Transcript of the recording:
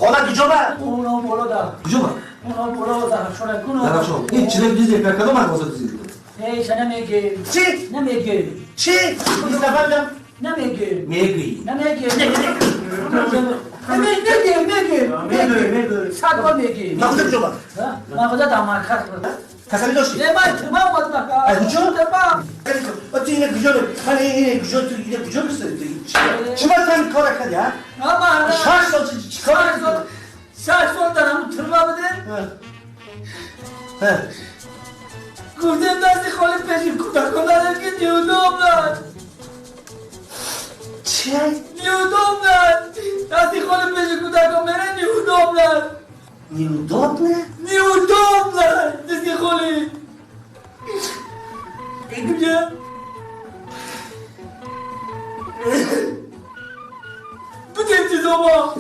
Хона куҷо ба? Оно боло да. Куҷо ба? Оно боло Зарафшона куно. Зарафшон. Ин чизе дизе кадом мағоза дизе? Эй, намеге. Чӣ? Намеге. Чӣ? Нафаҳмидам. Намеге. Мегӯӣ. Намеге. Меге, меге. Мегӯӣ, мегӯӣ. Сад бор меге. Мағоза куҷо ба? Мағоза дар марказ. Касалӣ доштӣ? Не, ман тирма омадам. Аз куҷо? Тирма. Ту ина куҷо? Ман ина куҷо, ту ина куҷо гирифтӣ? Чӣ ба ту ин кора кардӣ, ҳа? Ама 6 сол чӣ кор 6 сол, 6 сол дар ҳамун тирма будем. Ҳа. Гуфтем дасти холи пеши кӯдакон нарем, ки неудобно. Чӣ? Неудобно. Дасти холи пеши кӯдакон мере, неудобно. Неудобно? Неудобно. Дасти холи. Куҷо? Будем чизома.